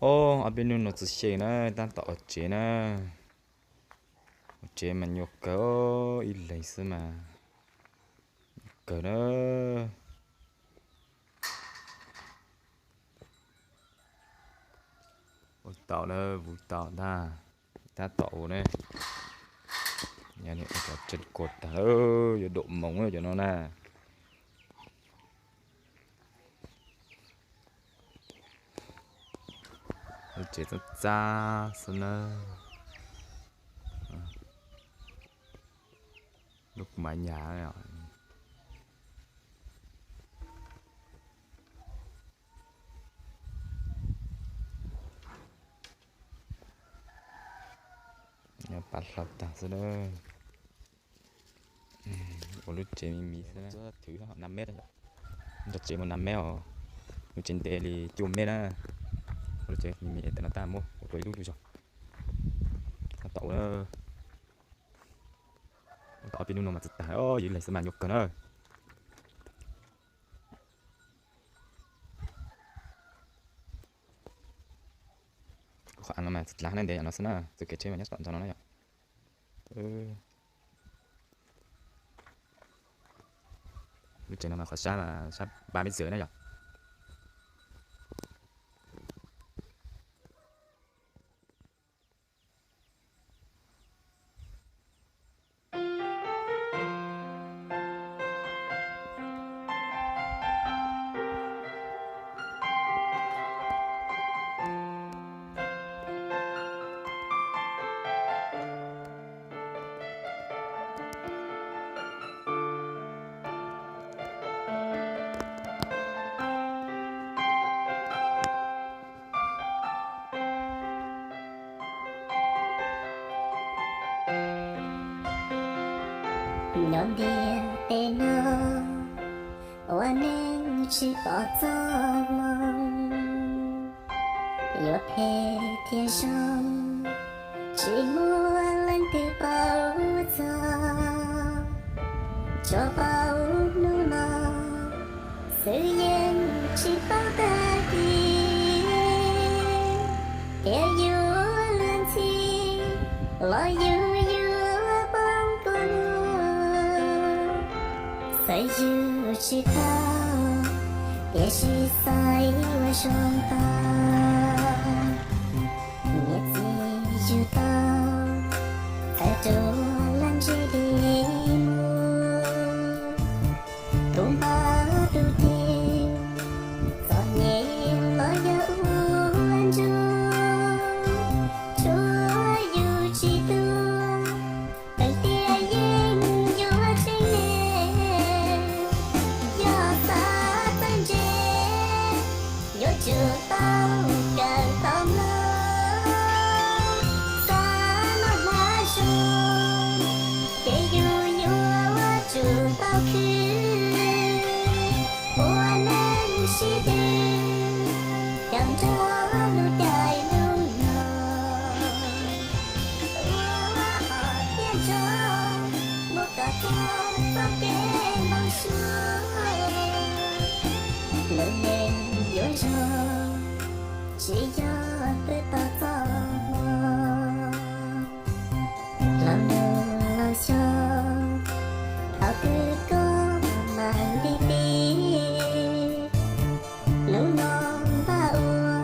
Ob, ob peb hnub no tsis xyeej na, tab tom ua tsev na. Ua tsev mas nyuaj kawg, ib leeg xwb mas nyuaj kawg na. Ua tau na, vuv tau ntag. Tab tom ua ne. Yog cov tseem kuas tag lawm, yuav dua moos cov no na. Lub tsev txab txab xwb na. Lub kuv mas nyas. Nyob pab hlau tag xwb na. Ua lub tsev me me xwb na. Thwv nam meb, nrog tsev mus nam meb os. Lub tsev ntev li cuaj meb na. Ua lub tsev me me tam no tab muab ua ib lub lub zog. Tab tom ua, tab tom ob peb hnub no mas tsis tag, yus ib leeg xwb mas nyuaj kawg na. Kuv qhov av no mas tsis dlav na, ntev yam no xwb na, txoj kev tsheb mas nyob tom ntawm no na yom. Lub tsev no mas qhov sab mas sab pab meb txwm na yom. Nyob ntiaj teb no, ua neej tsis pom txoj hmoo, yuav phem thiab zoo, tsis muaj leej twg paub txog. Tsuas paub hnub no xwb yeej tsis paub tag kis, thiab yuav luag ntxhi los yus yuav poob kua muag. Xav yus tsis tau, tiam sis xav ua zoo tau. Niam txiv yug tau, txawm rua laj ntseg li mus. Tus npawg tus twg, txom nyem los yog ua ntsuag, tsuav yus tsis tuag, tiag yeej yuav tseeb ne. Yog xav txawj ntse, yuav tsum tau kawm tau mloog, xav noj hnav zoo, ces yus yuav tsum tau khwv. Ua neej sib tw, kawm nrog lub caij lub nyoog, ua hom phiaj nrog, muab kom tag txoj kev npau suav. Lub neej yuav zoo, tsis yog twb tau txoj hmoo. Los nug laus xyoo, thaum twg koj mam li pib, hnub no npaj ua,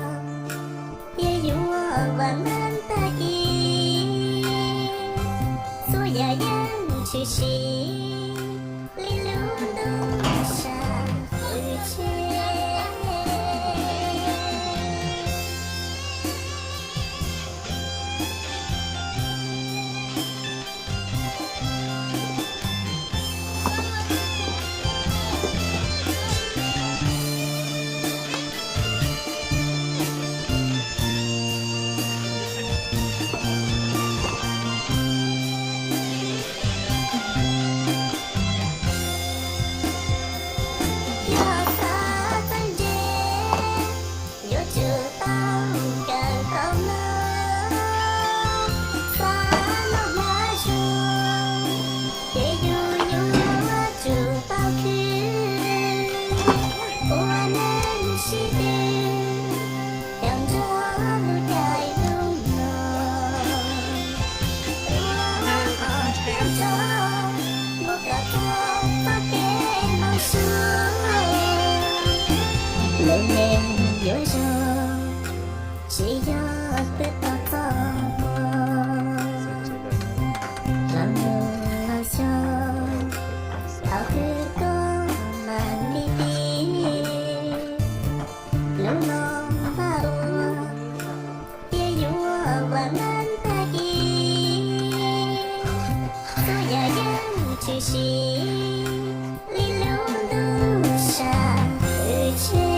Neeg yuav zoo, tsis yog twb tau txoj moo, los mus los xyoo, thaum twg koj mam li pib, lub no npaj ua, thiaj yuav ua neej tag kis. Txhua yam yeej tshwm sim li lub ntuj sab hwj tsheb.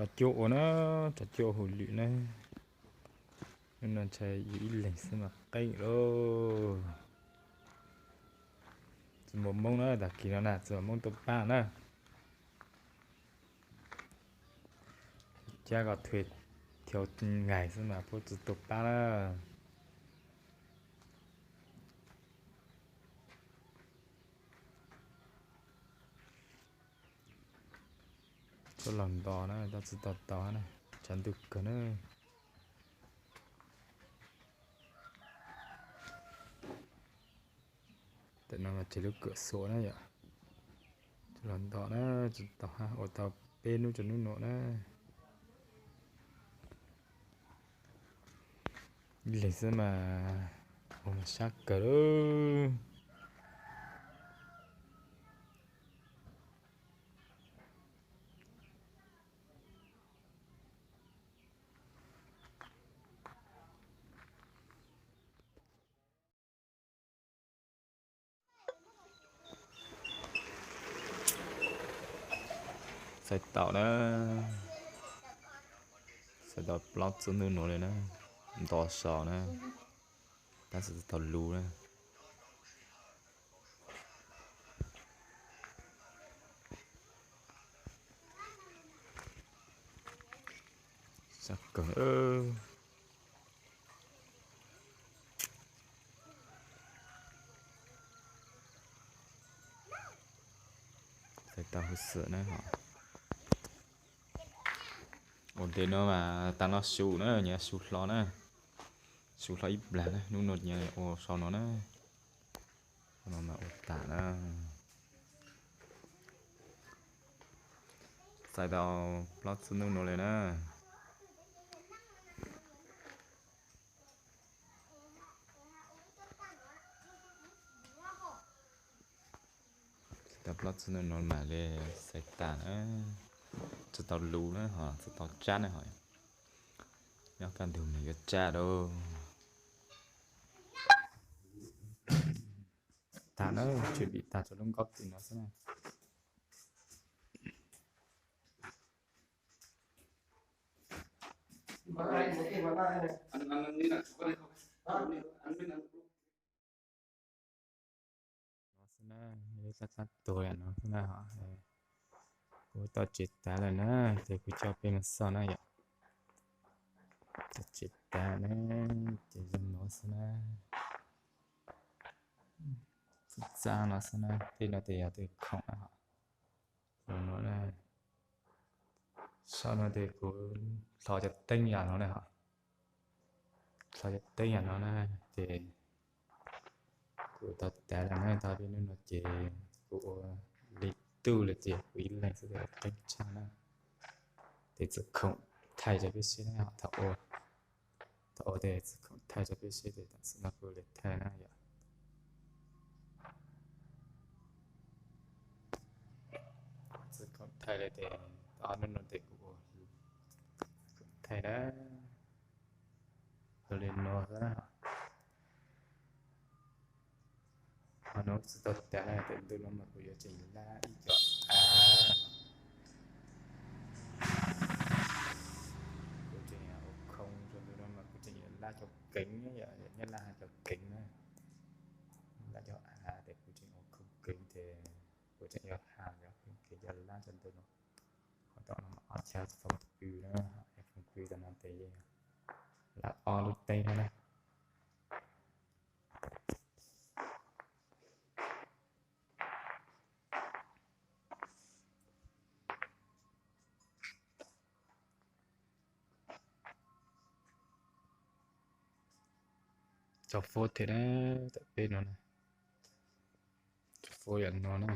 Tso cuaj ua na, tso cuaj hauj lwm na. Hnub no ntshai yus ib leeg xwb mas qeeb lauj. Tsis muaj Hmoob na, tag kis no na tsis muaj Hmoob tuaj pab na. Cab kom thuê thiau ngaig xwb mas puab tsis tuaj pab na. Tuaj los nto na, tab tsis tau tau na, tshav ntuj kawg na. Tam no mas tseg lub kawm xuam na yom. Los nto na, tsis tau hab ua tau peb hnub rau hnub nuav na. Ib leeg xwb mas ua mas sab kawg lauj. Txhais tau na, txhais tau plaub txug nub nuav le na, nto so na, tab sis tsis tau lug na. Sab kawg. Txhais tau huv xwm na. Ua ntej no mas tag no su na, nyias su hlo na. Su hlo ib plag na, hnub no nyias ua sau no na. No mas ua tas na. Txhais tau plaub txug nub nuav le na. Txhais tau plaub txug nub nuav mas le xais tas na. Tsis tau lug na ho tsis tau tsab na ho. Nyob kaj ntug mas yuav tsab lauj. Tas na, tswm vim tas rau lub nkaub ti no xwb na. No xwb na, lub tab tab tuag no xwb na ho. Kuv tau tsev tav lawm na, ces kuv coj peb mus xauj na yom. Tau tsev tav na, ces zoo no xwb na. Txaj txaj no xwb na, tej no ces yog tej khoom na ho. Zoo no na. Saum no ces kuv hlov cov teeb yam no na ho. Hlov cov teeb yam no na, ces kuv tau tav lawm na, tau peb hnub no ces kuv ua li tuj lawm ces kuv ib leeg xwb ces qeeb tshaj na. Ces txhua khoom thaij rau peb seb na, thaum ua, thaum ua ces txhua khoom thaij rau peb seb ces tam sim no kuv li thaij na yom. Txhua khoom thaij li ces ob hnub no ces kuv ua khoom thaij na. Ua li no xwb na. Ho no tsis tau tas na, tes ntuj no mas kuv yuav tseem lab ib co av. Kuv tseem ua khoo rau ntu no mas kuv tseem yuav lab cov keev, yog nyob lab cov keev na. Lab cov av tes kuv Thaum pw na, pw tam no ces lam ob lub teb no na. Tso fo thiab na, tam peb no na. Tso fo yam no na.